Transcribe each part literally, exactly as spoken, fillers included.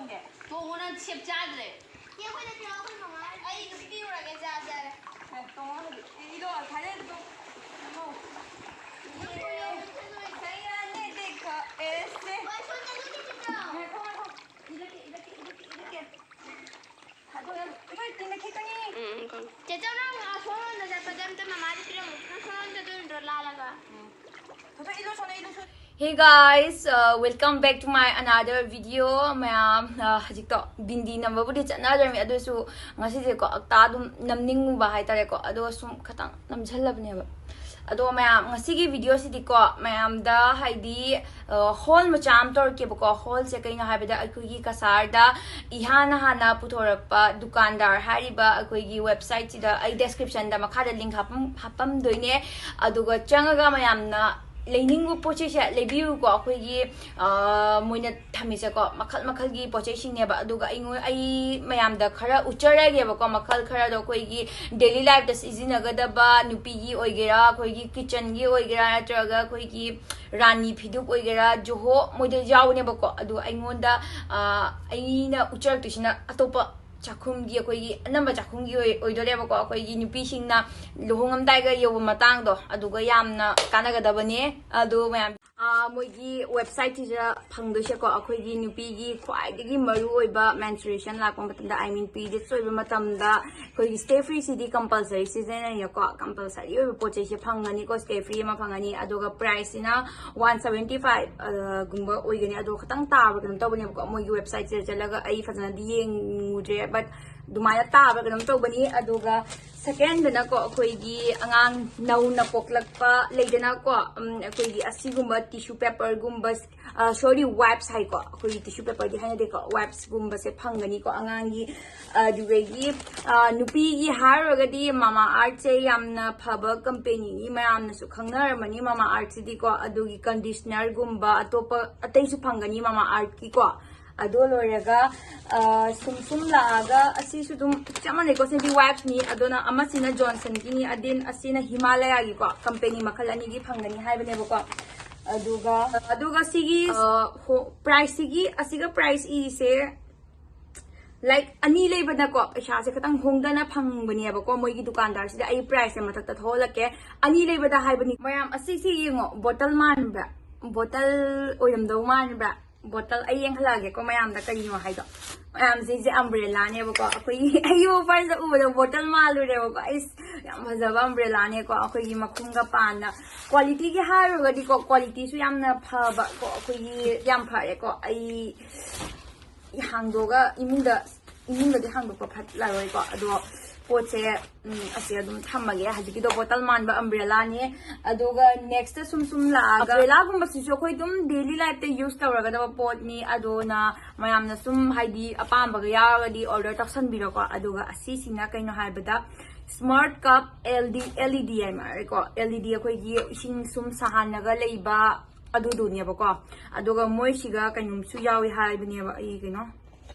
ꯇꯣꯡꯉꯨ, ꯅꯪ ꯁꯦꯞ ꯆꯥꯗ꯭ꯔꯦ꯫ ꯆꯦ, ꯑꯩꯈꯣꯏꯗ ꯄꯤꯔꯛꯑꯣ, ꯑꯩꯈꯣꯏ ꯃꯃꯥ꯫ ꯑꯩ ꯑꯗꯨꯝ ꯄꯤꯔꯨꯔꯒꯦ, ꯆꯥ, ꯆꯥꯔꯦ꯫ ꯑꯦ, ꯇꯣꯡꯉꯣ ꯍꯧꯖꯤꯛ꯫ ꯑꯦ, ꯏꯜꯂꯣ, ꯊꯥꯏꯂꯦꯟꯗ ꯇꯣꯡ-, ꯇꯣꯡꯉꯣ꯫ ꯁꯩꯌꯥꯅꯦ ꯗꯦꯈ ꯑꯦꯁꯦ꯫ ꯍꯣꯏ, ꯁꯣꯝꯗ ꯑꯗꯨꯝ ꯄꯤꯔꯛꯑꯣ꯫ ꯉꯥꯏꯈꯣ, ꯉꯥꯏꯈꯣ꯫ ꯏꯜꯂꯛꯀꯦ, ꯏꯜꯂꯛꯀꯦ, ꯏꯜꯂꯛꯀꯦ, ꯏꯜꯂꯛꯀꯦ꯫ ꯊꯥꯗꯣꯛꯑꯣ, ꯏꯃꯥ, ꯇꯤꯟꯅ ꯈꯤꯇꯪ ꯏ꯫ ꯎꯝ, ꯎꯝ, ꯈꯪꯉꯦ꯫ ꯆꯦꯆꯧ, ꯅꯪ ꯑꯁꯣꯝꯂꯣꯝꯗ ꯆꯠꯄꯗ ꯑꯝꯇ ꯃꯃꯥꯗ ꯄꯤꯔꯝꯃꯨ꯫ ꯅꯪ ꯁꯣꯝꯂꯣꯝꯗ ꯆꯠꯇꯣꯏ ꯅꯠꯇ꯭ꯔꯣ, ꯂꯥꯜꯂꯒ? ꯎꯝ꯫ ꯊꯣꯏꯊꯣꯏ, ꯏꯜꯂꯨ, ꯁꯣꯝꯗ ꯏꯜꯂꯨ, ꯁꯣꯝ-, Hey guys, uh, welcome back to my another video. ꯃꯌꯥꯝ, ꯑ, ꯍꯧꯖꯤꯛꯇꯣ ꯕꯤꯟꯗꯤ ꯅꯝꯕꯕꯨꯗꯤ ꯆꯠꯅꯗ꯭ꯔꯕꯅꯤ, ꯑꯗꯨꯁꯨ ꯉꯁꯤꯁꯦꯀꯣ ꯑꯛꯇꯥ ꯑꯗꯨꯝ ꯅꯝꯅꯤꯡꯉꯨꯕ ꯍꯥꯏꯇꯥꯔꯦꯀꯣ, ꯑꯗꯣ ꯁꯨꯝ ꯈꯇꯪ ꯅꯝꯁꯤꯜꯂꯕꯅꯦꯕ꯫ ꯑꯗꯣ ꯃꯌꯥꯝ, ꯉꯁꯤꯒꯤ ꯚꯤꯗꯤꯑꯣꯁꯤꯗꯤꯀꯣ ꯃꯌꯥꯝꯗ ꯍꯥꯏꯗꯤ, ꯑ, ꯍꯣꯜ ꯃꯆꯥ ꯑꯃ ꯇꯧꯔꯛꯀꯦꯕꯀꯣ꯫ ꯍꯣꯜꯁꯦ ꯀꯩꯅꯣ ꯍꯥꯏꯕꯗ ꯑꯩꯈꯣꯏꯒꯤ ꯀꯁꯥꯔꯗ ꯏꯍꯥꯟ ꯍꯥꯟꯅ ꯄꯨꯊꯣꯔꯛꯄ ꯗꯨꯀꯥꯟꯗꯥꯔ ꯍꯥꯏꯔꯤꯕ ꯑꯩꯈꯣꯏꯒꯤ ꯋꯦꯕꯁꯥꯏꯠꯁꯤꯗ ꯑꯩ ꯗꯦꯁꯀ꯭ꯔꯤꯞꯁꯟꯗ ꯃꯈꯥꯗ ꯂꯤꯡ ꯍꯥꯞꯄꯝ-, ꯍꯥꯞꯄꯝꯗꯣꯏꯅꯦ꯫ ꯑꯗꯨꯒ ꯆꯪꯉꯒ ꯃꯌꯥꯝꯅ ꯂꯩꯅꯤꯡꯕ ꯄꯣꯠ ꯆꯩꯁꯦ ꯂꯩꯕꯤꯌꯨꯀꯣ꯫ ꯑꯩꯈꯣꯏꯒꯤ, ꯑ, ꯃꯣꯏꯅ ꯊꯝꯃꯤꯁꯦꯀꯣ, ꯃꯈꯜ ꯃꯈꯜꯒꯤ ꯄꯣꯠ ꯆꯩꯁꯤꯡꯅꯦꯕ꯫ ꯑꯗꯨꯒ ꯑꯩꯉꯣꯟ-, ꯑꯩ ꯃꯌꯥꯝꯗ ꯈꯔ ꯎꯠꯆꯔꯒꯦꯕꯀꯣ, ꯃꯈꯜ ꯈꯔꯗꯣ ꯑꯩꯈꯣꯏꯒꯤ ꯗꯦꯂꯤ ꯂꯥꯏꯐꯇ ꯁꯤꯖꯤꯟꯅꯒꯗꯕ, ꯅꯨꯄꯤꯒꯤ ꯑꯣꯏꯒꯦꯔꯥ, ꯑꯩꯈꯣꯏꯒꯤ ꯀꯤꯠꯆꯟꯒꯤ ꯑꯣꯏꯒꯦꯔꯥ, ꯅꯠꯇ꯭ꯔꯒ ꯑꯩꯈꯣꯏꯒꯤ ꯔꯥꯅꯤ ꯐꯤꯗꯨꯛ ꯑꯣꯏꯒꯦꯔꯥ, ꯖꯣꯍꯣ ꯃꯣꯏꯗ ꯌꯥꯎꯅꯦꯕꯀꯣ꯫ ꯑꯗꯨ ꯑꯩꯉꯣꯟꯗ, ꯑ, ꯑꯩꯅ ꯎꯠꯆꯔꯛꯇꯣꯏꯁꯤꯅ ꯑꯇꯣꯞꯄ ꯆꯥꯛꯈꯨꯝꯒꯤ, ꯑꯩꯈꯣꯏꯒꯤ ꯑꯅꯝꯕ ꯆꯥꯛꯈꯨꯝꯒꯤ ꯑꯣꯏ-, ꯑꯣꯏꯗꯣꯔꯦꯕꯀꯣ꯫ ꯑꯩꯈꯣꯏꯒꯤ ꯅꯨꯄꯤꯁꯤꯡꯅ ꯂꯨꯍꯣꯡꯉꯝꯗꯥꯏꯒ ꯌꯧꯕ ꯃꯇꯥꯡꯗꯣ, ꯑꯗꯨꯒ ꯌꯥꯝꯅ ꯀꯥꯟꯅꯒꯗꯕꯅꯦ꯫ ꯑꯗꯨ ꯃꯌꯥꯝ, ꯑ, ꯃꯣꯏꯒꯤ ꯋꯦꯕꯁꯥꯏꯠꯁꯤꯗ ꯐꯪꯗꯣꯏꯁꯦꯀꯣ, ꯑꯩꯈꯣꯏꯒꯤ ꯅꯨꯄꯤꯒꯤ ꯈ꯭ꯋꯥꯏꯗꯒꯤ ꯃꯔꯨ ꯑꯣꯏꯕ menstruation ꯂꯥꯛꯄ ꯃꯇꯝꯗ, I mean periods ꯑꯣꯏꯕ ꯃꯇꯝꯗ, ꯑꯩꯈꯣꯏꯒꯤ stay free ꯁꯤꯗꯤ compulsory ꯁꯤꯖꯤꯟꯅꯩꯀꯣ꯫ Compulsory ꯑꯣꯏꯕ ꯄꯣꯠ ꯆꯩꯁꯦ ꯐꯪꯒꯅꯤꯀꯣ, stay free ꯑꯃ ꯐꯪꯒꯅꯤ꯫ ꯑꯗꯨꯒ price ꯁꯤꯅ one seventy five, ꯑ, ꯒꯨꯝꯕ ꯑꯣꯏꯒꯅꯤ꯫ ꯑꯗꯣ ꯈꯤꯇꯪ ꯇꯥꯕ꯭ꯔꯥ ꯀꯩꯅꯣꯝ ꯇꯧꯕꯅꯦꯕꯀꯣ, ꯃꯣꯏꯒꯤ ꯋꯦꯕꯁꯥꯏꯠꯁꯤꯗ ꯆꯠꯂꯒ ꯑꯩ ꯐꯖꯅꯗꯤ ꯌꯦꯡꯉꯨꯗ꯭ꯔꯦ, but ꯑꯗꯨꯃꯥꯏꯅ ꯇꯥꯕ꯭ꯔꯥ ꯀꯩꯅꯣꯝ ꯇꯧꯕꯅꯤ꯫ ꯑꯗꯨꯒ second ꯗꯅꯀꯣ, ꯑꯩꯈꯣꯏꯒꯤ ꯑꯉꯥꯡ ꯅꯧꯅ ꯄꯣꯛꯂꯛꯄ ꯂꯩꯗꯅꯀꯣ, ꯎꯝ, ꯑꯩꯈꯣꯏꯒꯤ ꯑꯁꯤꯒꯨꯝꯕ tissue paper ꯒꯨꯝꯕ, ꯑ, sorry, wipes ꯍꯥꯏꯀꯣ, ꯑꯩꯈꯣꯏꯒꯤ tissue paper ꯗꯤ ꯍꯥꯏꯅꯗꯦꯀꯣ, wipes ꯒꯨꯝꯕꯁꯦ ꯐꯪꯒꯅꯤꯀꯣ ꯑꯉꯥꯡꯒꯤ꯫ ꯑꯗꯨꯗꯒꯤ, ꯑ, ꯅꯨꯄꯤꯒꯤ ꯍꯥꯏꯔꯨꯔꯒꯗꯤ Mamaearth ꯁꯦ ꯌꯥꯝꯅ ꯐꯕ company ꯅꯤ, ꯃꯌꯥꯝꯅꯁꯨ ꯈꯪꯅꯔꯝꯃꯅꯤ Mamaearth ꯁꯤꯗꯤꯀꯣ꯫ ꯑꯗꯨꯒꯤ conditioner ꯒꯨꯝꯕ ꯑꯇꯣꯞꯄ ꯑꯇꯩꯁꯨ ꯐꯪꯒꯅꯤ Mamaearth ꯀꯤꯀꯣ꯫ ꯑꯗꯨ ꯂꯣꯏꯔꯒ, ꯑ, ꯁꯨꯝ ꯁꯨꯝ ꯂꯥꯛꯑꯒ, ꯑꯁꯤꯁꯨ ꯑꯗꯨꯝ ꯆꯞ ꯃꯥꯟꯅꯩꯀꯣ, ꯁꯤꯗꯤ wipes ꯅꯤ꯫ ꯑꯗꯨꯅ ꯑꯃꯁꯤꯅ Johnson ꯒꯤꯅꯤ, ꯑꯗꯤꯟ ꯑꯁꯤꯅ Himalaya ꯒꯤꯀꯣ, company ꯃꯈꯜ ꯑꯅꯤꯒꯤ ꯐꯪꯒꯅꯤ ꯍꯥꯏꯕꯅꯦꯕꯀꯣ꯫ ꯑꯗꯨꯒ ꯑꯗꯨꯒ ꯁꯤꯒꯤ ꯄ꯭ꯔꯥꯏꯁꯁꯤꯒꯤ, ꯑꯁꯤꯒ ꯄ꯭ꯔꯥꯏꯁ ꯏꯁꯦ, ꯂꯥꯏꯛ, ꯑꯅꯤ ꯂꯩꯕꯗꯀꯣ ꯄꯩꯁꯥꯁꯦ ꯈꯤꯇꯪ ꯍꯣꯡꯗꯅ ꯐꯪꯕꯅꯦꯕꯀꯣ ꯃꯣꯏꯒꯤ ꯗꯨꯀꯥꯟꯗꯥꯔꯁꯤꯗ꯫ ꯑꯩ ꯄ꯭ꯔꯥꯏꯁꯁꯦ ꯃꯊꯛꯇ ꯊꯣꯛꯍꯜꯂꯛꯀꯦ꯫ ꯑꯅꯤ ꯂꯩꯕꯗ ꯍꯥꯏꯕꯅꯤ꯫ ꯃꯌꯥꯝ, ꯑꯁꯤꯁꯦ ꯌꯦꯡꯉꯣ, ꯕꯣꯇꯜ ꯃꯥꯟꯕ꯭ꯔꯥ? ꯕꯣꯇꯜ ꯑꯣꯏꯔꯝꯗꯧ ꯃꯥꯟꯕ꯭ꯔꯥ? ꯕꯣꯇꯜ ꯑꯩ ꯌꯦꯡꯍꯜꯂꯛꯑꯒꯦꯀꯣ ꯃꯌꯥꯝꯗ ꯀꯔꯤꯅꯣ ꯍꯥꯏꯗꯣ꯫ ꯃꯌꯥꯝꯁꯤꯡꯁꯦ ꯑꯝꯕ꯭ꯔꯦꯂꯥꯅꯦꯕꯀꯣ꯫ ꯑꯩꯈꯣꯏꯒꯤ ꯑꯩꯒꯤ ꯐꯥꯔꯁꯇ ꯎꯕꯗ ꯕꯣꯇꯜ ꯃꯥꯜꯂꯨꯔꯦꯕꯀꯣ꯫ ꯑꯩꯁ, ꯌꯥꯝ ꯐꯖꯕ ꯑꯝꯕ꯭ꯔꯦꯂꯥꯅꯦꯀꯣ꯫ ꯑꯩꯈꯣꯏꯒꯤ ꯃꯈꯨꯝꯒ ꯄꯥꯟꯅ, ꯀ꯭ꯋꯥꯂꯤꯇꯤꯒꯤ ꯍꯥꯏꯔꯨꯔꯒꯗꯤꯀꯣ, ꯀ꯭ꯋꯥꯂꯤꯇꯤꯁꯨ ꯌꯥꯝꯅ ꯐꯕ ꯀꯣ꯫ ꯑꯩꯈꯣꯏꯒꯤ ꯌꯥꯝ ꯐꯔꯦꯀꯣ꯫ ꯑꯩ ꯍꯥꯡꯗꯣꯛꯑꯒ ꯏꯃꯨꯡꯗ, ꯏꯃꯨꯡꯗꯗꯤ ꯍꯥꯡꯗꯣꯛꯄ ꯐꯠꯂꯔꯣꯏꯀꯣ꯫ ꯑꯗꯣ ꯄꯣꯠꯁꯦ, ꯎꯝ, ꯑꯁꯤ ꯑꯗꯨꯝ ꯊꯝꯃꯒꯦ꯫ ꯍꯧꯖꯤꯛꯀꯤꯗꯣ ꯕꯣꯇꯜ ꯃꯥꯟꯕ ꯑꯝꯕ꯭ꯔꯦꯂꯥꯅꯦ꯫ ꯑꯗꯨꯒ ꯅꯦꯛꯁꯇ ꯁꯨꯝ ꯁꯨꯝ ꯂꯥꯛꯑꯒ, ꯑꯝꯕ꯭ꯔꯦꯂꯥꯒꯨꯝꯕꯁꯤꯁꯨ ꯑꯩꯈꯣꯏ ꯑꯗꯨꯝ ꯗꯦꯂꯤ ꯂꯥꯏꯐꯇ ꯌꯨꯁ ꯇꯧꯔꯒꯗꯕ ꯄꯣꯠꯅꯤ꯫ ꯑꯗꯨꯅ ꯃꯌꯥꯝꯅ ꯁꯨꯝ, ꯍꯥꯏꯗꯤ, ꯑꯄꯥꯝꯕꯒ ꯌꯥꯎꯔꯒꯗꯤ ꯑꯣꯔꯗꯔ ꯇꯧꯁꯟꯕꯤꯔꯣꯀꯣ꯫ ꯑꯗꯨꯒ ꯑꯁꯤꯁꯤꯅ ꯀꯩꯅꯣ ꯍꯥꯏꯕꯗ, ꯁ꯭ꯃꯥꯔꯠ ꯀꯞ ꯑꯦꯜ ꯗꯤ, ꯑꯦꯜ ꯏ ꯗꯤ ꯍꯥꯏ ꯃꯥꯜꯂꯦꯀꯣ꯫ ꯑꯦꯜ ꯏ ꯗꯤ ꯑꯩꯈꯣꯏꯒꯤ ꯏꯁꯤꯡ ꯁꯨꯝ ꯁꯥꯍꯜꯂꯒ ꯂꯩꯕ ꯑꯗꯨꯗꯨꯅꯦꯕꯀꯣ꯫ ꯑꯗꯨꯒ ꯃꯣꯏꯁꯤꯒ ꯀꯩꯅꯣꯝꯁꯨ ꯌꯥꯎꯏ ꯍꯥꯏꯕꯅꯦꯕ꯫ ꯑꯩ ꯀꯩꯅꯣ,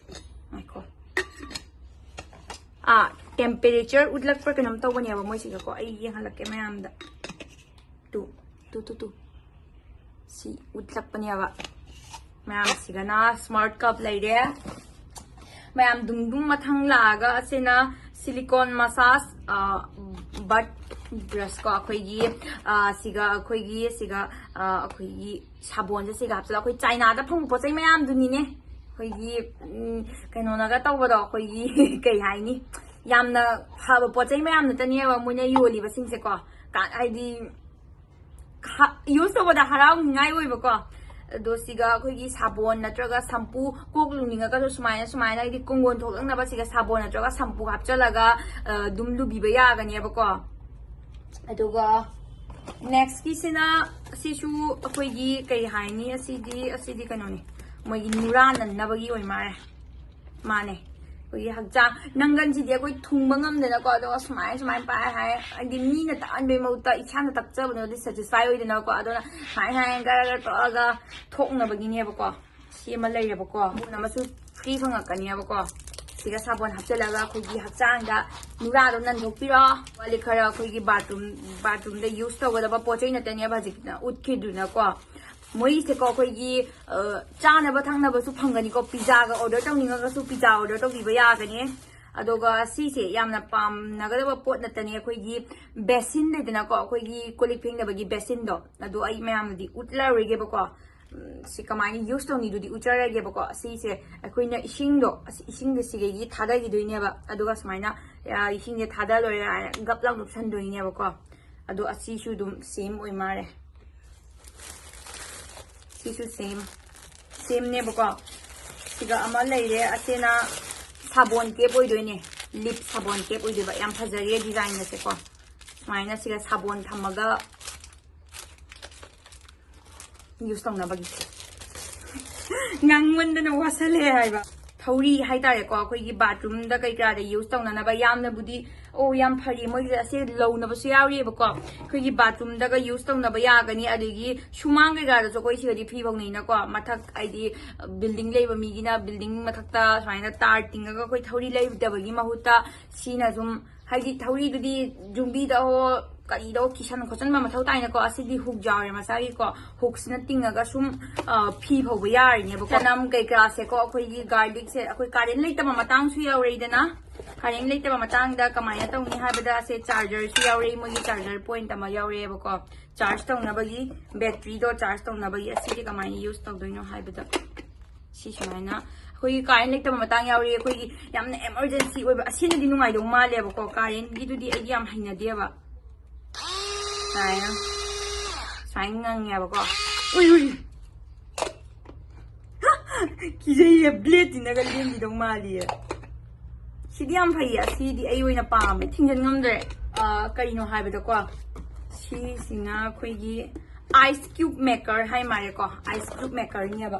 ꯉꯥꯏꯈꯣ꯫ ꯑꯥ, ꯇꯦꯝꯄꯔꯦꯆꯔ ꯎꯠꯂꯛꯄ꯭ꯔꯥ ꯀꯩꯅꯣꯝ ꯇꯧꯕꯅꯦꯕ ꯃꯣꯏꯁꯤꯒꯀꯣ꯫ ꯑꯩ ꯌꯦꯡꯍꯜꯂꯛꯀꯦ ꯃꯌꯥꯝꯗ꯫ Two, two, two, two. ꯁꯤ ꯎꯠꯂꯛꯄꯅꯦꯕ꯫ ꯃꯌꯥꯝꯁꯤꯒꯅ ꯁ꯭ꯃꯥꯔꯠ ꯀꯞ ꯂꯩꯔꯦ꯫ ꯃꯌꯥꯝ ꯗꯨꯝ ꯗꯨꯝ ꯃꯊꯪ ꯂꯥꯛꯑꯒ ꯑꯁꯤꯅ ꯁꯤꯂꯤꯀꯣꯟ ꯃꯁꯥꯖ, ꯑ, ꯕꯠ ꯕ꯭ꯔꯁ ꯀꯣ꯫ ꯑꯩꯈꯣꯏꯒꯤ, ꯑ, ꯁꯤꯒ ꯑꯩꯈꯣꯏꯒꯤ, ꯁꯤꯒ, ꯑ, ꯑꯩꯈꯣꯏꯒꯤ ꯁꯥꯕꯣꯟꯁꯦ ꯁꯤꯒ ꯍꯥꯞꯆꯤꯜꯂꯒ, ꯑꯩꯈꯣꯏ ꯆꯥꯏꯅꯥꯗ ꯐꯪꯕ ꯄꯣꯠ ꯆꯩ ꯃꯌꯥꯝꯗꯨꯅꯤꯅꯦ꯫ ꯑꯩꯈꯣꯏꯒꯤ, ꯎꯝ, ꯀꯩꯅꯣꯅꯒ ꯇꯧꯕꯗꯣ, ꯑꯩꯈꯣꯏꯒꯤ ꯀꯩ ꯍꯥꯏꯅꯤ, ꯌꯥꯝꯅ ꯐꯕ ꯄꯣꯠ ꯆꯩ ꯃꯌꯥꯝ ꯅꯠꯇꯅꯦꯕ ꯃꯣꯏꯅ ꯌꯣꯜꯂꯤꯕꯁꯤꯡꯁꯦꯀꯣ꯫ ꯀꯥ-, ꯍꯥꯏꯗꯤ, ꯍꯥ-, ꯌꯨꯁ ꯇꯧꯕꯗ ꯍꯔꯥꯎꯅꯤꯡꯉꯥꯏ ꯑꯣꯏꯕꯀꯣ꯫ ꯑꯗꯣ ꯁꯤꯒ ꯑꯩꯈꯣꯏꯒꯤ ꯁꯥꯕꯣꯟ ꯅꯠꯇ꯭ꯔꯒ ꯁꯝꯄꯨ, ꯀꯣꯛ ꯂꯨꯅꯤꯡꯉꯒꯁꯨ ꯁꯨꯃꯥꯏꯅ, ꯁꯨꯃꯥꯏꯅ, ꯍꯥꯏꯗꯤ, ꯀꯣꯡꯒꯣꯟ ꯊꯣꯛꯂꯛꯅꯕ ꯁꯤꯒ ꯁꯥꯕꯣꯟ ꯅꯠꯇ꯭ꯔꯒ ꯁꯝꯄꯨ ꯍꯥꯞꯆꯜꯂꯒ, ꯑ, ꯑꯗꯨꯝ ꯂꯨꯕꯤꯕ ꯌꯥꯒꯅꯦꯕꯀꯣ꯫ ꯑꯗꯨꯒ ꯅꯦꯛꯁꯀꯤꯁꯤꯅ, ꯁꯤꯁꯨ ꯑꯩꯈꯣꯏꯒꯤ, ꯀꯩ ꯍꯥꯏꯅꯤ, ꯑꯁꯤꯗꯤ, ꯑꯁꯤꯗꯤ ꯀꯩꯅꯣꯅꯤ, ꯃꯣꯏꯒꯤ ꯅꯨꯔꯥ ꯅꯟꯅꯕꯒꯤ ꯑꯣꯏ ꯃꯥꯜꯂꯦ꯫ ꯃꯥꯅꯦ꯫ ꯑꯩꯈꯣꯏꯒꯤ ꯍꯛꯆꯥꯡ, ꯅꯪꯒꯟꯁꯤꯗꯤ ꯑꯩꯈꯣꯏ ꯊꯨꯡꯕ ꯉꯝꯗꯅꯀꯣ, ꯑꯗꯣ ꯁꯨꯃꯥꯏ, ꯁꯨꯃꯥꯏꯅ ꯄꯥꯏ ꯍꯥꯏ, ꯍꯥꯏꯗꯤ, ꯃꯤꯅ ꯇꯛꯍꯟꯕꯩ ꯃꯍꯨꯠꯇ ꯏꯁꯥꯅ ꯇꯛꯆꯕꯅꯗꯤ ꯁꯦꯇꯤꯁꯐꯥꯏ ꯑꯣꯏꯗꯅꯀꯣ, ꯑꯗꯨꯅ ꯁꯨꯃꯥꯏꯅ, ꯁꯨꯃꯥꯏꯅ ꯒꯔ ꯒꯔ ꯇꯛꯑꯒ ꯊꯣꯛꯅꯕꯒꯤꯅꯦꯕꯀꯣ꯫ ꯁꯤ ꯑꯃ ꯂꯩꯔꯦꯕꯀꯣ꯫ ꯁꯥꯕꯣꯟ ꯑꯃꯁꯨ ꯐ꯭ꯔꯤ ꯐꯪꯉꯛꯀꯅꯦꯕꯀꯣ꯫ ꯁꯤꯒ ꯁꯥꯕꯣꯟ ꯍꯥꯞꯆꯤꯜꯂꯒ ꯑꯩꯈꯣꯏꯒꯤ ꯍꯛꯆꯥꯡꯗ ꯅꯨꯔꯥꯗꯣ ꯅꯟꯊꯣꯛꯄꯤꯔꯣ꯫ ꯋꯥꯂꯤ ꯈꯔ ꯑꯩꯈꯣꯏꯒꯤ ꯕꯥꯠꯔꯨꯝ, ꯕꯥꯠꯔꯨꯝꯗ ꯌꯨꯁ ꯇꯧꯒꯗꯕ ꯄꯣꯠ ꯆꯩ ꯅꯠꯇꯅꯦꯕ ꯍꯧꯖꯤꯛ ꯎꯠꯈꯤꯗꯨꯅꯀꯣ꯫ ꯃꯣꯏꯁꯦꯀꯣ ꯑꯩꯈꯣꯏꯒꯤ ꯑ, ꯆꯥꯅꯕ ꯊꯛꯅꯕꯁꯨ ꯐꯪꯒꯅꯤꯀꯣ꯫ ꯄꯤꯖꯥꯒ ꯑꯣꯔꯗꯔ ꯇꯧꯅꯤꯡꯉꯒꯁꯨ ꯄꯤꯖꯥ ꯑꯣꯔꯗꯔ ꯇꯧꯕꯤꯕ ꯌꯥꯒꯅꯤ꯫ ꯑꯗꯨꯒ ꯁꯤꯁꯦ ꯌꯥꯝꯅ ꯄꯥꯝꯅꯒꯗꯕ ꯄꯣꯠ ꯅꯠꯇꯅꯤ꯫ ꯑꯩꯈꯣꯏꯒꯤ ꯕꯦꯁꯤꯟ ꯂꯩꯗꯅꯀꯣ, ꯑꯩꯈꯣꯏꯒꯤ ꯀꯣꯜ ꯂꯤꯛ ꯐꯦꯡꯅꯕꯒꯤ ꯕꯦꯁꯤꯟꯗꯣ, ꯑꯗꯣ ꯑꯩ ꯃꯌꯥꯝꯗꯗꯤ ꯎꯠꯂꯔꯣꯏꯒꯦꯕꯀꯣ꯫ ꯎꯝ, ꯁꯤ ꯀꯃꯥꯏꯅ ꯌꯨꯁ ꯇꯧꯅꯤꯗꯨꯗꯤ ꯎꯠꯆꯔꯒꯦꯕꯀꯣ꯫ ꯁꯤꯁꯦ ꯑꯩꯈꯣꯏꯅ ꯏꯁꯤꯡꯗꯣ, ꯑꯁ, ꯏꯁꯤꯡꯁꯦ ꯁꯤꯗꯒꯤ ꯊꯥꯗꯈꯤꯗꯣꯏꯅꯦꯕ꯫ ꯑꯗꯨꯒ ꯁꯨꯃꯥꯏꯅ, ꯑ, ꯏꯁꯤꯡꯁꯦ ꯊꯥꯗ ꯂꯣꯏꯔꯦ ꯍꯥꯏꯅ ꯒꯞ ꯂꯥꯎ ꯂꯨꯞꯁꯟꯗꯣꯏꯅꯦꯕꯀꯣ꯫ ꯑꯗꯣ ꯑꯁꯤꯁꯨ ꯑꯗꯨꯝ ꯁꯦꯝ ꯑꯣꯏ ꯃꯥꯜꯂꯦ꯫ ꯁꯤꯁꯨ ꯁꯦꯝ, ꯁꯦꯝꯅꯦꯕꯀꯣ꯫ ꯁꯤꯒ ꯑꯃ ꯂꯩꯔꯦ꯫ ꯑꯁꯤꯅ ꯁꯥꯕꯣꯟ ꯀꯦꯞ ꯑꯣꯏꯗꯣꯏꯅꯦ꯫ ꯂꯤꯞ ꯁꯥꯕꯣꯟ ꯀꯦꯞ ꯑꯣꯏꯗꯣꯏꯕ꯫ ꯌꯥꯝ ꯐꯖꯔꯦ ꯗꯤꯖꯥꯏꯟꯒꯁꯦꯀꯣ꯫ ꯁꯨꯃꯥꯏꯅ ꯁꯤꯒ ꯁꯥꯕꯣꯟ ꯊꯝꯃꯒ ꯌꯨꯁ ꯇꯧꯅꯕꯒꯤ꯫ ꯉꯥꯡꯃꯟꯗꯅ ꯋꯥꯁꯜꯂꯦ ꯍꯥꯏꯕ꯫ ꯊꯧꯔꯤ ꯍꯥꯏꯇꯥꯔꯦꯀꯣ, ꯑꯩꯈꯣꯏꯒꯤ ꯕꯥꯠꯔꯨꯝꯗ ꯀꯩꯀꯥꯗ ꯌꯨꯁ ꯇꯧꯅꯅꯕ꯫ ꯌꯥꯝꯅꯕꯨꯗꯤ, ꯑꯣ, ꯌꯥꯝ ꯐꯔꯤ ꯃꯣꯏꯒꯤꯁꯦ꯫ ꯑꯁꯤ ꯂꯧꯅꯕꯁꯨ ꯌꯥꯎꯔꯤꯑꯕꯀꯣ꯫ ꯑꯩꯈꯣꯏꯒꯤ ꯕꯥꯠꯔꯨꯝꯗꯒ ꯌꯨꯁ ꯇꯧꯅꯕ ꯌꯥꯒꯅꯤ꯫ ꯑꯗꯒꯤ ꯁꯨꯃꯥꯡ ꯀꯩꯀꯥꯗꯁꯨ ꯑꯩꯈꯣꯏ ꯁꯤꯗꯗꯤ ꯐꯤ ꯐꯧꯅꯩꯅꯀꯣ꯫ ꯃꯊꯛ ꯍꯥꯏꯗꯤ ꯕꯤꯜꯗꯤꯡ ꯂꯩꯕ ꯃꯤꯒꯤꯅ ꯕꯤꯜꯗꯤꯡ ꯃꯊꯛꯇ ꯁꯨꯃꯥꯏꯅ ꯇꯥꯔ ꯇꯤꯡꯉꯒ ꯑꯩꯈꯣꯏ ꯊꯧꯔꯤ ꯂꯩꯇꯕꯒꯤ ꯃꯍꯨꯠꯇ ꯁꯤꯅ ꯁꯨꯝ, ꯍꯥꯏꯗꯤ ꯊꯧꯔꯤꯗꯨꯗꯤ ꯌꯨꯝꯕꯤꯗ ꯍꯣ ꯀꯔꯤꯗ ꯍꯣ ꯀꯤꯁꯟ ꯈꯣꯠꯆꯟꯕ ꯃꯊꯧ ꯇꯥꯏꯅꯀꯣ꯫ ꯑꯁꯤꯗꯤ ꯍꯨꯛ ꯌꯥꯎꯔꯦ ꯃꯁꯥꯒꯤꯀꯣ꯫ ꯍꯨꯛꯁꯤꯅ ꯇꯤꯡꯉꯒ ꯁꯨꯝ, ꯑ, ꯐꯤ ꯐꯧꯕ ꯌꯥꯔꯤꯅꯦꯕꯀꯣ꯫ ꯆꯅꯝ ꯀꯩꯀꯥꯁꯦꯀꯣ, ꯑꯩꯈꯣꯏꯒꯤ ꯒꯥꯔꯂꯤꯛꯁꯦ ꯑꯩꯈꯣꯏ ꯀꯥꯔꯦꯟ ꯂꯩꯇꯕ ꯃꯇꯥꯡꯁꯨ ꯌꯥꯎꯔꯛꯏꯗꯅ꯫ ꯀꯥꯔꯦꯟ ꯂꯩꯇꯕ ꯃꯇꯥꯡꯗ ꯀꯃꯥꯏꯅ ꯇꯧꯅꯤ ꯍꯥꯏꯕꯗ, ꯑꯁꯦ ꯆꯥꯔꯖꯔꯁꯨ ꯌꯥꯎꯔꯛꯏ, ꯃꯣꯏꯒꯤ ꯆꯥꯔꯖꯔ ꯄꯣꯏꯟꯠ ꯑꯃ ꯌꯥꯎꯔꯛꯑꯦꯕꯀꯣ꯫ ꯆꯥꯔꯖ ꯇꯧꯅꯕꯒꯤ, ꯕꯦꯇ꯭ꯔꯤꯗꯣ ꯆꯥꯔꯖ ꯇꯧꯅꯕꯒꯤ꯫ ꯑꯁꯤꯗꯤ ꯀꯃꯥꯏꯅ ꯌꯨꯁ ꯇꯧꯗꯣꯏꯅꯣ ꯍꯥꯏꯕꯗ, ꯁꯤ ꯁꯨꯃꯥꯏꯅ ꯑꯩꯈꯣꯏꯒꯤ ꯀꯥꯔꯦꯟ ꯂꯩꯇꯕ ꯃꯇꯥꯡ ꯌꯥꯎꯔꯛꯑꯦ꯫ ꯑꯩꯈꯣꯏꯒꯤ ꯌꯥꯝꯅ ꯑꯦꯃꯔꯖꯦꯟꯁꯤ ꯑꯣꯏꯕ, ꯑꯁꯤꯅꯗꯤ ꯅꯨꯡꯉꯥꯏꯗꯧ ꯃꯥꯜꯂꯦꯕꯀꯣ꯫ ꯀꯥꯔꯦꯟꯒꯤꯗꯨꯗꯤ ꯑꯩꯗꯤ ꯌꯥꯝ ꯍꯩꯅꯗꯦꯕ꯫ ꯁꯨꯃꯥꯏꯅ, ꯁꯨꯃꯥꯏꯅ ꯉꯪꯉꯦꯕꯀꯣ꯫ ꯎꯏ, ꯎꯏ꯫ ꯀꯤꯖꯩꯌꯦ, ꯕ꯭ꯂꯦꯗꯁꯤꯅꯒ ꯂꯦꯟꯈꯤꯗꯧ ꯃꯥꯜꯂꯤꯌꯦ꯫ ꯁꯤꯗꯤ ꯌꯥꯝ ꯐꯩꯌꯦ, ꯑꯁꯤꯗꯤ ꯑꯩ ꯑꯣꯏꯅ ꯄꯥꯝꯃꯦ, ꯊꯤꯡꯖꯤꯟ ꯉꯝꯗ꯭ꯔꯦ꯫ ꯑ, ꯀꯩꯅꯣ ꯍꯥꯏꯕꯗꯀꯣ, ꯁꯤꯁꯤꯅ ꯑꯩꯈꯣꯏꯒꯤ ice cube maker ꯍꯥꯏ ꯃꯥꯜꯂꯦꯀꯣ, ice cube makerꯅꯦꯕ꯫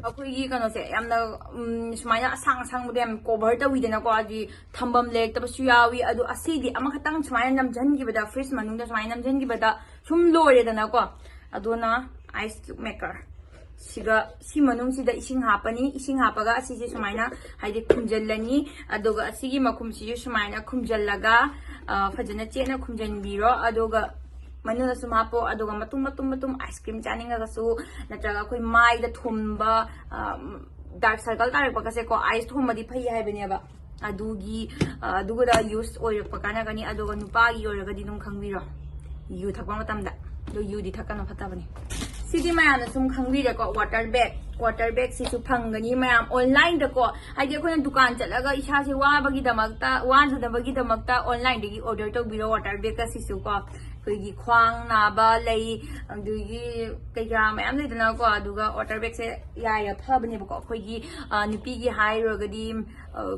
ꯑꯩꯈꯣꯏꯒꯤ ꯀꯩꯅꯣꯁꯦ ꯌꯥꯝꯅ, ꯎꯝ, ꯁꯨꯃꯥꯏꯅ ꯑꯁꯥꯡ ꯑꯁꯥꯡꯕꯗ ꯌꯥꯝ ꯀꯣꯚꯔ ꯇꯧꯋꯤꯗꯅꯀꯣ, ꯍꯥꯏꯗꯤ ꯊꯝꯐꯝ ꯂꯩꯔꯛꯇꯕꯁꯨ ꯌꯥꯎꯏ꯫ ꯑꯗꯣ ꯑꯁꯤꯗꯤ ꯑꯃꯈꯛꯇꯪ ꯁꯨꯃꯥꯏꯅ ꯅꯝꯁꯤꯟꯈꯤꯕꯗ, ꯐ꯭ꯔꯤꯖ ꯃꯅꯨꯡꯗ ꯁꯨꯃꯥꯏꯅ ꯅꯝꯁꯤꯟꯈꯤꯕꯗ ꯁꯨꯝ ꯂꯣꯏꯔꯦꯗꯅꯀꯣ꯫ ꯑꯗꯨꯅ ice cube maker ꯁꯤꯒ, ꯁꯤ ꯃꯅꯨꯡꯁꯤꯗ ꯏꯁꯤꯡ ꯍꯥꯞꯄꯅꯤ꯫ ꯏꯁꯤꯡ ꯍꯥꯞꯄꯒ ꯑꯁꯤꯁꯦ ꯁꯨꯃꯥꯏꯅ, ꯍꯥꯏꯗꯤ, ꯈꯨꯝꯖꯤꯜꯂꯅꯤ꯫ ꯑꯗꯨꯒ ꯑꯁꯤꯒꯤ ꯃꯈꯨꯝꯁꯤꯁꯨ ꯁꯨꯃꯥꯏꯅ ꯈꯨꯝꯖꯤꯜꯂꯒ, ꯑ, ꯐꯖꯅ ꯆꯦꯠꯅ ꯈꯨꯝꯖꯤꯟꯕꯤꯔꯣ꯫ ꯑꯗꯨꯒ ꯃꯅꯨꯡꯗ ꯁꯨꯝ ꯍꯥꯞꯄꯣ꯫ ꯑꯗꯨꯒ ꯃꯇꯨꯝ ꯃꯇꯨꯝ ꯃꯇꯨꯝ ꯑꯥꯏꯁ ꯀ꯭ꯔꯤꯝ ꯆꯥꯅꯤꯡꯉꯒꯁꯨ, ꯅꯠꯇ꯭ꯔꯒ ꯑꯩꯈꯣꯏ ꯃꯥꯏꯗ ꯊꯨꯝꯕ ꯗꯥꯔꯛ ꯁꯔꯀꯜ ꯇꯥꯔꯛꯄꯒꯁꯦꯀꯣ, ꯑꯥꯏꯁ ꯊꯣꯝꯕꯗꯤ ꯐꯩ ꯍꯥꯏꯕꯅꯦꯕ꯫ ꯑꯗꯨꯒꯤ ꯑ, ꯑꯗꯨꯒꯗ ꯌꯨꯁ ꯑꯣꯏꯔꯛꯄ ꯀꯥꯟꯅꯒꯅꯤ꯫ ꯑꯗꯨꯒ ꯅꯨꯄꯥꯒꯤ ꯑꯣꯏꯔꯒꯗꯤ ꯑꯗꯨꯝ ꯈꯪꯕꯤꯔꯣ, ꯌꯨ ꯊꯛꯄ ꯃꯇꯝꯗ꯫ ꯑꯗꯣ ꯌꯨꯗꯤ ꯊꯛꯀꯅꯨ, ꯐꯠꯇꯕꯅꯤ꯫ ꯁꯤꯗꯤ ꯃꯌꯥꯝꯅ ꯁꯨꯝ ꯈꯪꯕꯤꯔꯦꯀꯣ, ꯋꯥꯇꯔ ꯕꯦꯒ꯫ ꯋꯥꯇꯔ ꯕꯦꯒꯁꯤꯁꯨ ꯐꯪꯒꯅꯤ ꯃꯌꯥꯝ ꯑꯣꯟꯂꯥꯏꯟꯗꯀꯣ꯫ ꯍꯥꯏꯗꯤ ꯑꯩꯈꯣꯏꯅ ꯗꯨꯀꯥꯟ ꯆꯠꯂꯒ ꯏꯁꯥꯁꯦ ꯋꯥꯕꯒꯤꯗꯃꯛꯇ, ꯋꯥꯗꯅꯕꯒꯤꯗꯃꯛꯇ ꯑꯣꯟꯂꯥꯏꯟꯗꯒꯤ ꯑꯣꯔꯗꯔ ꯇꯧꯕꯤꯔꯣ ꯋꯥꯇꯔ ꯕꯦꯒ ꯑꯁꯤꯁꯨꯀꯣ꯫ ꯑꯩꯈꯣꯏꯒꯤ ꯈ꯭ꯋꯥꯡ ꯅꯥꯕ ꯂꯩ, ꯑꯗꯨꯗꯒꯤ ꯀꯩꯀꯥ ꯃꯌꯥꯝ ꯂꯩꯗꯅꯀꯣ꯫ ꯑꯗꯨꯒ ꯋꯥꯇꯔ ꯕꯦꯒꯁꯦ ꯌꯥꯏꯌꯦ, ꯐꯕꯅꯦꯕꯀꯣ꯫ ꯑꯩꯈꯣꯏꯒꯤ ꯑ, ꯅꯨꯄꯤꯒꯤ ꯍꯥꯏꯔꯨꯔꯒꯗꯤ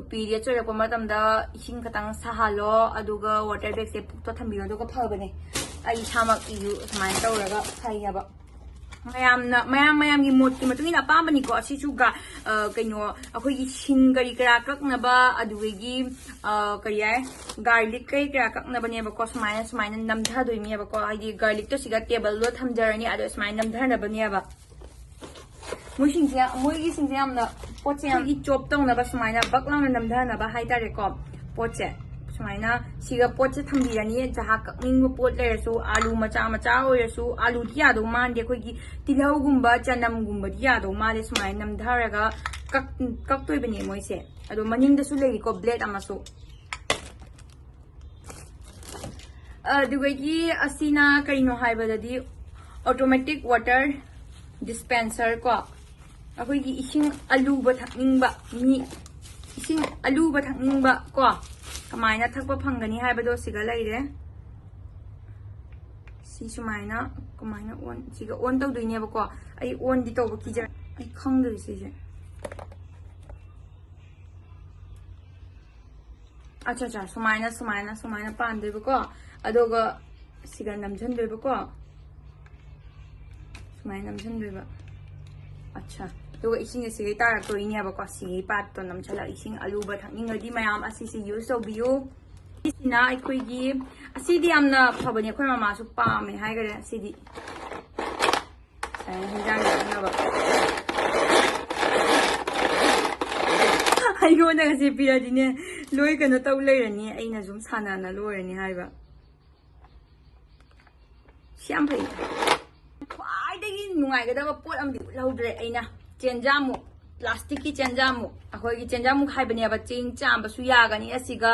ꯄꯤꯔꯤꯌꯗꯁ ꯑꯣꯏꯔꯛꯄ ꯃꯇꯝꯗ ꯏꯁꯤꯡ ꯈꯇꯪ ꯁꯥꯍꯜꯂꯣ, ꯑꯗꯨꯒ ꯋꯥꯇꯔ ꯕꯦꯒꯁꯦ ꯄꯨꯛꯇ ꯊꯝꯕꯤꯌꯣ, ꯑꯗꯨꯒ ꯐꯕꯅꯦ꯫ ꯑꯩ ꯏꯁꯥꯃꯛ ꯏꯁꯨ ꯁꯨꯃꯥꯏꯅ ꯇꯧꯔꯒ ꯐꯩꯌꯦꯕ꯫ ꯃꯌꯥꯝꯅ, ꯃꯌꯥꯝ ꯃꯌꯥꯝꯒꯤ ꯃꯣꯠꯀꯤ ꯃꯇꯨꯡ ꯏꯟꯅ ꯑꯄꯥꯝꯕꯅꯤꯀꯣ꯫ ꯑꯁꯤꯁꯨ ꯒ-, ꯑ, ꯀꯩꯅꯣ, ꯑꯩꯈꯣꯏꯒꯤ ꯁꯤꯡ ꯀꯔꯤ ꯀꯔꯥ ꯀꯛꯅꯕ, ꯑꯗꯨꯗꯒꯤ, ꯑ, ꯀꯔꯤ ꯍꯥꯏ, ꯒꯥꯔꯂꯤꯛ ꯀꯔꯤ ꯀꯔꯥ ꯀꯛꯅꯕꯅꯦꯕꯀꯣ꯫ ꯁꯨꯃꯥꯏꯅ, ꯁꯨꯃꯥꯏꯅ ꯅꯝꯊꯗꯣꯏꯅꯦꯕꯀꯣ꯫ ꯍꯥꯏꯗꯤ ꯒꯥꯔꯂꯤꯛꯇꯣ ꯁꯤꯒ ꯇꯦꯕꯜꯗꯣ ꯊꯝꯖꯔꯅꯤ, ꯑꯗꯣ ꯁꯨꯃꯥꯏꯅ ꯅꯝꯊꯅꯕꯅꯦꯕ꯫ ꯃꯣꯏꯁꯤꯡꯁꯦ, ꯃꯣꯏꯒꯤꯁꯤꯡꯁꯦ ꯌꯥꯝꯅ, ꯄꯣꯠꯁꯦ ꯌꯥꯝ, ꯑꯩꯈꯣꯏꯒꯤ ꯆꯣꯞ ꯇꯧꯅꯕ, ꯁꯨꯃꯥꯏꯅ ꯕꯛ ꯂꯥꯎꯅ ꯅꯝꯊꯅꯕ ꯍꯥꯏꯇꯥꯔꯦꯀꯣ꯫ ꯄꯣꯠꯁꯦ ꯁꯨꯃꯥꯏꯅ ꯁꯤꯒ ꯄꯣꯠꯁꯦ ꯊꯝꯕꯤꯔꯅꯤ꯫ ꯖꯍꯥ ꯀꯛꯅꯤꯡꯕ ꯄꯣꯠ ꯂꯩꯔꯁꯨ, ꯑꯥꯂꯨ ꯃꯆꯥ ꯃꯆꯥ ꯑꯣꯏꯔꯁꯨ, ꯑꯥꯂꯨꯗꯤ ꯌꯥꯗꯧ ꯃꯥꯟꯗꯦ, ꯑꯩꯈꯣꯏꯒꯤ ꯇꯤꯜꯍꯧꯒꯨꯝꯕ, ꯆꯅꯝꯒꯨꯝꯕꯗꯤ ꯌꯥꯗꯧ ꯃꯥꯜꯂꯦ꯫ ꯁꯨꯃꯥꯏꯅ ꯅꯝꯊꯔꯒ ꯀꯛ-, ꯀꯛꯇꯣꯏꯕꯅꯦ ꯃꯣꯏꯁꯦ꯫ ꯑꯗꯣ ꯃꯅꯤꯡꯗꯁꯨ ꯂꯩꯔꯤꯀꯣ ꯕ꯭ꯂꯦꯗ ꯑꯃꯁꯨ꯫ ꯑꯗꯨꯗꯒꯤ ꯑꯁꯤꯅ ꯀꯩꯅꯣ ꯍꯥꯏꯕꯗꯗꯤ, automatic water dispenser ꯀꯣ꯫ ꯑꯩꯈꯣꯏꯒꯤ ꯏꯁꯤꯡ ꯑꯂꯨꯕ ꯊꯛꯅꯤꯡꯕ ꯃꯤ, ꯏꯁꯤꯡ ꯑꯂꯨꯕ ꯊꯛꯅꯤꯡꯕ ꯀꯣ, ꯀꯃꯥꯏꯅ ꯊꯛꯄ ꯐꯪꯒꯅꯤ ꯍꯥꯏꯕꯗꯣ ꯁꯤꯒ ꯂꯩꯔꯦ꯫ ꯁꯤ ꯁꯨꯃꯥꯏꯅ, ꯀꯃꯥꯏꯅ ꯑꯣꯟ, ꯁꯤꯒ ꯑꯣꯟ ꯇꯧꯗꯣꯏꯅꯦꯕꯀꯣ꯫ ꯑꯩ ꯑꯣꯟꯗꯤ ꯇꯧꯕ ꯀꯤꯖꯔꯦ, ꯑꯩ ꯈꯪꯗ꯭ꯔꯦ ꯁꯤꯁꯦ꯫ ꯑꯠꯆꯥ, ꯑꯠꯆꯥ, ꯁꯨꯃꯥꯏꯅ, ꯁꯨꯃꯥꯏꯅ, ꯁꯨꯃꯥꯏꯅ ꯄꯥꯟꯗꯣꯏꯕꯀꯣ꯫ ꯑꯗꯨꯒ ꯁꯤꯒ ꯅꯝꯁꯤꯟꯗꯣꯏꯕꯀꯣ꯫ ꯁꯨꯃꯥꯏꯅ ꯅꯝꯁꯤꯟꯗꯣꯏꯕ꯫ ꯑꯠꯆꯥ꯫ ꯑꯗꯨꯒ ꯏꯁꯤꯡꯁꯦ ꯁꯤꯒꯩ ꯇꯥꯔꯛꯇꯣꯏꯅꯦꯕꯀꯣ꯫ ꯁꯤꯒꯤ ꯄꯥꯠꯇꯣ ꯅꯝꯁꯤꯜꯂꯒ, ꯏꯁꯤꯡ ꯑꯂꯨꯕ ꯊꯛꯅꯤꯡꯉꯗꯤ ꯃꯌꯥꯝ ꯑꯁꯤꯁꯦ ꯌꯨꯁ ꯇꯧꯕꯤꯌꯨ꯫ ꯁꯤꯁꯤꯅ ꯑꯩꯈꯣꯏꯒꯤ, ꯑꯁꯤꯗꯤ ꯌꯥꯝꯅ ꯐꯕꯅꯦ, ꯑꯩꯈꯣꯏ ꯃꯃꯥꯁꯨ ꯄꯥꯝꯃꯦ ꯍꯥꯏꯈꯔꯦ꯫ ꯑꯁꯤꯗꯤ ꯁꯨꯃꯥꯏꯅ ꯍꯤꯟꯖꯥꯡ ꯊꯛꯅꯕ꯫ ꯑꯩꯉꯣꯟꯗꯒꯁꯦ ꯄꯤꯔꯗꯤꯅꯦ, ꯂꯣꯏ ꯀꯩꯅꯣ ꯇꯧ ꯂꯩꯔꯅꯤ, ꯑꯩꯅ ꯁꯨꯝ ꯁꯥꯟꯅꯅ ꯂꯣꯏꯔꯅꯤ ꯍꯥꯏꯕ꯫ ꯁꯤ ꯌꯥꯝ ꯐꯩ꯫ ꯈ꯭ꯋꯥꯏꯗꯒꯤ ꯅꯨꯡꯉꯥꯏꯒꯗꯕ ꯄꯣꯠ ꯑꯃꯗꯤ ꯎꯠꯍꯧꯗ꯭ꯔꯦ ꯑꯩꯅ꯫ ꯆꯦꯟꯖꯥꯃꯨꯛ, ꯄ꯭ꯂꯥꯁꯇꯤꯛꯀꯤ ꯆꯦꯟꯖꯥꯃꯨꯛ, ꯑꯩꯈꯣꯏꯒꯤ ꯆꯦꯟꯖꯥꯃꯨꯛ ꯍꯥꯏꯕꯅꯦꯕ꯫ ꯆꯦꯡ ꯆꯥꯝꯕꯁꯨ ꯌꯥꯒꯅꯤ ꯑꯁꯤꯒ,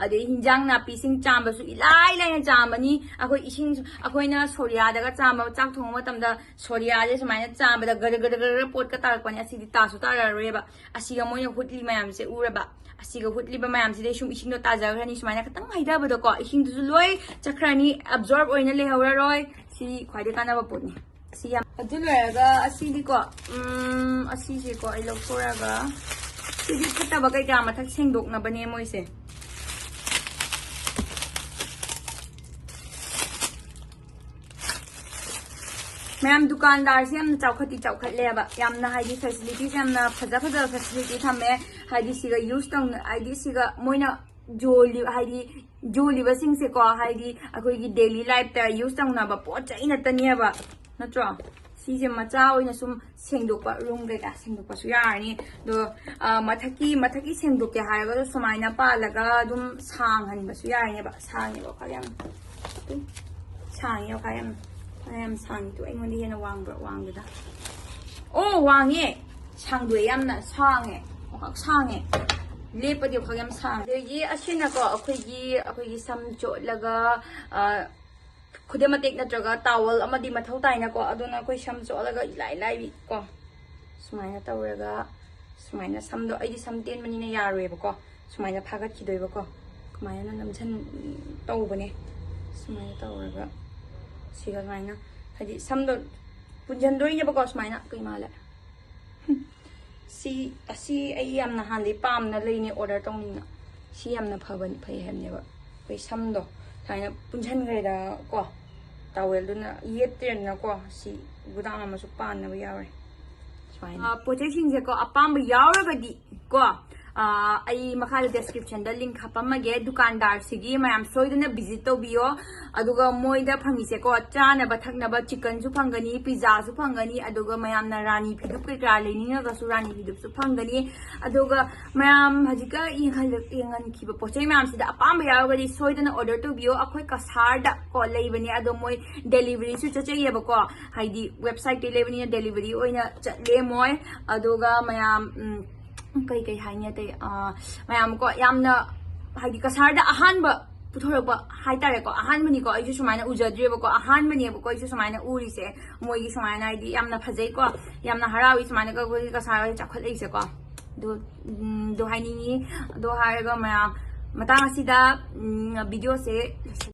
ꯑꯗꯩ ꯍꯤꯟꯖꯥꯡ ꯅꯥꯄꯤꯁꯤꯡ ꯆꯥꯝꯕꯁꯨ ꯏꯂꯥꯏ ꯂꯥꯏꯅ ꯆꯥꯝꯕꯅꯤ꯫ ꯑꯩꯈꯣꯏ ꯏꯁꯤꯡ, ꯑꯩꯈꯣꯏꯅ ꯁꯣꯔꯤꯌꯥꯗꯒ ꯆꯥꯝꯕ, ꯆꯥꯛ ꯊꯣꯡꯕ ꯃꯇꯝꯗ ꯁꯣꯔꯤꯌꯥꯁꯦ ꯁꯨꯃꯥꯏꯅ ꯆꯥꯝꯕꯗ ꯒꯔ ꯒꯔ ꯒꯔ ꯒꯔ ꯄꯣꯠꯀ ꯇꯥꯔꯛꯄꯅꯦ꯫ ꯑꯁꯤꯗꯤ ꯇꯥꯁꯨ ꯇꯥꯔꯛꯑꯔꯣꯏꯕ꯫ ꯑꯁꯤꯒ ꯃꯣꯏꯅ ꯍꯨꯠꯂꯤ ꯃꯌꯥꯝꯁꯦ ꯎꯔꯕ? ꯑꯁꯤꯒ ꯍꯨꯠꯂꯤꯕ ꯃꯌꯥꯝꯁꯤꯗꯩ ꯁꯨꯝ ꯏꯁꯤꯡꯗꯣ ꯇꯥꯖꯈ꯭ꯔꯅꯤ꯫ ꯁꯨꯃꯥꯏꯅ ꯈꯤꯇꯪ ꯍꯩꯊꯕꯗꯀꯣ, ꯏꯁꯤꯡꯗꯨꯁꯨ ꯂꯣꯏ ꯆꯠꯈ꯭ꯔꯅꯤ, ꯑꯦꯕꯖꯣꯔꯕ ꯑꯣꯏꯅ ꯂꯩꯍꯧꯔꯔꯣꯏ꯫ ꯁꯤ ꯈ꯭ꯋꯥꯏꯗꯩ ꯀꯥꯟꯅꯕ ꯄꯣꯠꯅꯤ꯫ ꯁꯤ ꯌꯥꯝ, ꯑꯗꯨ ꯂꯣꯏꯔꯒ ꯑꯁꯤꯗꯤꯀꯣ, ꯎꯝ, ꯑꯁꯤꯁꯦꯀꯣ ꯑꯩ ꯂꯧꯊꯣꯔꯛꯑꯒ, ꯁꯤꯗꯤ ꯐꯠꯇꯕ ꯀꯩꯀꯥ ꯃꯊꯛ ꯁꯦꯡꯗꯣꯛꯅꯕꯅꯦ ꯃꯣꯏꯁꯦ꯫ ꯃꯌꯥꯝ, ꯗꯨꯀꯥꯟꯗꯥꯔꯁꯦ ꯌꯥꯝꯅ ꯆꯥꯎꯈꯠꯇꯤ ꯆꯥꯎꯈꯠꯂꯦꯕ꯫ ꯌꯥꯝꯅ ꯍꯥꯏꯗꯤ ꯐꯦꯁꯤꯂꯤꯇꯤꯁꯦ ꯌꯥꯝꯅ ꯐꯖ ꯐꯖꯕ ꯐꯦꯁꯤꯂꯤꯇꯤ ꯊꯝꯃꯦ꯫ ꯍꯥꯏꯗꯤ ꯁꯤꯒ ꯌꯨꯁ ꯇꯧꯅ, ꯍꯥꯏꯗꯤ ꯁꯤꯒ ꯃꯣꯏꯅ ꯌꯣꯜꯂꯤ, ꯍꯥꯏꯗꯤ ꯌꯣꯜꯂꯤꯕꯁꯤꯡꯁꯦꯀꯣ, ꯍꯥꯏꯗꯤ ꯑꯩꯈꯣꯏꯒꯤ ꯗꯦꯂꯤ ꯂꯥꯏꯐꯇ ꯌꯨꯁ ꯇꯧꯅꯕ ꯄꯣꯠ ꯆꯩ ꯉꯥꯛꯇꯅꯦꯕ, ꯅꯠꯇ꯭ꯔꯣ? ꯁꯤꯁꯦ ꯃꯆꯥ ꯑꯣꯏꯅ ꯁꯨꯝ ꯁꯦꯡꯗꯣꯛꯄ, ꯔꯨꯝ ꯀꯩꯀꯥ ꯁꯦꯡꯗꯣꯛꯄꯁꯨ ꯌꯥꯔꯅꯤ꯫ ꯑꯗꯣ, ꯑ, ꯃꯊꯛꯀꯤ, ꯃꯊꯛꯀꯤ ꯁꯦꯡꯗꯣꯛꯀꯦ ꯍꯥꯏꯔꯒꯁꯨ ꯁꯨꯃꯥꯏꯅ ꯄꯥꯜꯂꯒ ꯑꯗꯨꯝ ꯁꯥꯡꯍꯟꯕꯁꯨ ꯌꯥꯔꯅꯦꯕ꯫ ꯁꯥꯡꯉꯦꯕ ꯈꯔ ꯌꯥꯝ, ꯑꯗꯨꯝ ꯁꯥꯡꯉꯦꯕ ꯈꯔ ꯌꯥꯝ, ꯈꯔ ꯌꯥꯝ ꯁꯥꯡꯉꯤꯗꯣ꯫ ꯑꯩꯉꯣꯟꯗ ꯍꯦꯟꯅ ꯋꯥꯡꯕ꯭ꯔꯥ? ꯋꯥꯡꯗꯦꯗ꯫ ꯑꯣ, ꯋꯥꯡꯉꯦ꯫ ꯁꯥꯡꯗꯣꯛꯑꯦ, ꯌꯥꯝꯅ ꯁꯥꯡꯉꯦ꯫ ꯋꯥꯈꯛ ꯁꯥꯡꯉꯦ꯫ ꯂꯦꯞꯄꯗꯤ ꯋꯥꯈꯛ ꯌꯥꯝ ꯁꯥꯡꯉꯦ꯫ ꯑꯗꯒꯤ ꯑꯁꯤꯅꯀꯣ, ꯑꯩꯈꯣꯏꯒꯤ, ꯑꯩꯈꯣꯏꯒꯤ ꯁꯝ ꯆꯣꯠꯂꯒ, ꯑ, ꯈꯨꯗꯝ ꯃꯇꯦꯛ ꯅꯠꯇ꯭ꯔꯒ ꯇꯥꯋꯜ ꯑꯃꯗꯤ ꯃꯊꯧ ꯇꯥꯏꯅꯀꯣ꯫ ꯑꯗꯨꯅ ꯑꯩꯈꯣꯏ ꯁꯝ ꯆꯣꯠꯂꯒ ꯏꯂꯥꯏ ꯂꯥꯏꯕꯤ ꯀꯣ, ꯁꯨꯃꯥꯏꯅ ꯇꯧꯔꯒ, ꯁꯨꯃꯥꯏꯅ ꯁꯝꯗꯣ, ꯑꯩꯗꯤ ꯁꯝ ꯇꯦꯟꯕꯅꯤꯅ ꯌꯥꯔꯣꯏꯕꯀꯣ꯫ ꯁꯨꯃꯥꯏꯅ ꯐꯥꯒꯠꯈꯤꯗꯣꯏꯕꯀꯣ꯫ ꯀꯃꯥꯏꯅ ꯅꯝꯁꯟ ꯇꯧꯕꯅꯦ꯫ ꯁꯨꯃꯥꯏꯅ ꯇꯧꯔꯒ ꯁꯤꯒ ꯁꯨꯃꯥꯏꯅ, ꯍꯥꯏꯗꯤ ꯁꯝꯗꯣ ꯄꯨꯟꯁꯤꯟꯗꯣꯏꯅꯦꯕꯀꯣ꯫ ꯁꯨꯃꯥꯏꯅ ꯀꯩ ꯃꯥꯜꯂꯦ꯫ ꯁꯤ, ꯑꯁꯤ ꯑꯩ ꯌꯥꯝ ꯅꯍꯥꯟꯗꯩ ꯄꯥꯝꯅ ꯂꯩꯅꯤ, ꯑꯣꯔꯗꯔ ꯇꯧꯅꯤꯡꯅ꯫ ꯁꯤ ꯌꯥꯝꯅ ꯐꯕꯅꯤ, ꯐꯩ ꯍꯥꯏꯕꯅꯦꯕ꯫ ꯑꯩꯈꯣꯏ ꯁꯝꯗꯣ ꯁꯨꯃꯥꯏꯅ ꯄꯨꯟꯁꯤꯟꯈ꯭ꯔꯦꯗ ꯀꯣ, ꯇꯥꯋꯦꯜꯗꯨꯅ ꯌꯦꯠꯇ꯭ꯔꯦꯗꯅꯀꯣ꯫ ꯁꯤ ꯒꯨꯗꯥꯡ ꯑꯃꯁꯨ ꯄꯥꯟꯅꯕ ꯌꯥꯎꯔꯦ꯫ ꯁꯨꯃꯥꯏꯅ꯫ ꯑ, ꯄꯣꯠ ꯆꯩꯁꯤꯡꯁꯦꯀꯣ, ꯑꯄꯥꯝꯕ ꯌꯥꯎꯔꯒꯗꯤ ꯀꯣ, ꯑꯥ, ꯑꯩ ꯃꯈꯥꯗ description ꯗ link ꯍꯥꯞꯄꯝꯃꯒꯦ꯫ ꯗꯨꯀꯥꯟꯗꯥꯔꯁꯤꯒꯤ ꯃꯌꯥꯝ ꯁꯣꯏꯗꯅ visit ꯇꯧꯕꯤꯌꯣ꯫ ꯑꯗꯨꯒ ꯃꯣꯏꯗ ꯐꯪꯉꯤꯁꯦꯀꯣ, ꯆꯥꯅꯕ ꯊꯛꯅꯕ chicken ꯁꯨ ꯐꯪꯒꯅꯤ, pizza ꯁꯨ ꯐꯪꯒꯅꯤ, ꯑꯗꯨꯒ ꯃꯌꯥꯝꯅ ꯔꯥꯅꯤ ꯐꯤꯗꯨꯞ ꯀꯩꯀꯥ ꯂꯩꯅꯤꯡꯉꯒꯁꯨ ꯔꯥꯅꯤ ꯐꯤꯗꯨꯞꯁꯨ ꯐꯪꯒꯅꯤ꯫ ꯑꯗꯨꯒ ꯃꯌꯥꯝ ꯍꯧꯖꯤꯛꯀ ꯌꯦꯡꯍꯜ-, ꯌꯦꯡꯍꯟꯈꯤꯕ ꯄꯣꯠ ꯆꯩ ꯃꯌꯥꯝꯁꯤꯗ ꯑꯄꯥꯝꯕ ꯌꯥꯎꯔꯒꯗꯤ ꯁꯣꯏꯗꯅ order ꯇꯧꯕꯤꯌꯣ꯫ ꯑꯩꯈꯣꯏ ꯀꯁꯥꯔꯗ ꯀꯣ ꯂꯩꯕꯅꯦ, ꯑꯗꯣ ꯃꯣꯏ delivery ꯁꯨ ꯆꯠꯆꯩꯌꯦꯕꯀꯣ, ꯍꯥꯏꯗꯤ website ꯇꯩ ꯂꯩꯕꯅꯤꯅ delivery ꯑꯣꯏꯅ ꯆꯠꯂꯦ ꯃꯣꯏ꯫ ꯑꯗꯨꯒ ꯃꯌꯥꯝ, ꯎꯝ, ꯀꯩ ꯀꯩ ꯍꯥꯏꯅꯤ ꯑꯇꯩ, ꯑꯥ, ꯃꯌꯥꯝ ꯀꯣ, ꯌꯥꯝꯅ ꯍꯥꯏꯗꯤ ꯀꯁꯥꯔꯗ ꯑꯍꯥꯟꯕ ꯄꯨꯊꯣꯔꯛꯄ ꯍꯥꯏꯇꯥꯔꯦꯀꯣ, ꯑꯍꯥꯟꯕꯅꯤꯀꯣ, ꯑꯩꯁꯨ ꯁꯨꯃꯥꯏꯅ ꯎꯖꯗ꯭ꯔꯤꯕꯀꯣ, ꯑꯍꯥꯟꯕꯅꯦꯕꯀꯣ ꯑꯩꯁꯨ ꯁꯨꯃꯥꯏꯅ ꯎꯔꯤꯁꯦ꯫ ꯃꯣꯏꯒꯤ ꯁꯨꯃꯥꯏꯅ ꯍꯥꯏꯗꯤ ꯌꯥꯝꯅ ꯐꯖꯩꯀꯣ, ꯌꯥꯝꯅ ꯍꯔꯥꯎꯏ ꯁꯨꯃꯥꯏꯅ ꯑꯩꯈꯣꯏꯒꯤ ꯀꯁꯥꯔ ꯆꯥꯎꯈꯠꯂꯛꯏꯁꯦꯀꯣ꯫ ꯑꯗꯨ, ꯎꯝ, ꯑꯗꯨ ꯍꯥꯏꯅꯤꯡꯉꯤ꯫ ꯑꯗꯣ ꯍꯥꯏꯔꯒ ꯃꯌꯥꯝ, ꯃꯇꯥꯡ ꯑꯁꯤꯗ, ꯎꯝ, video ꯁꯦ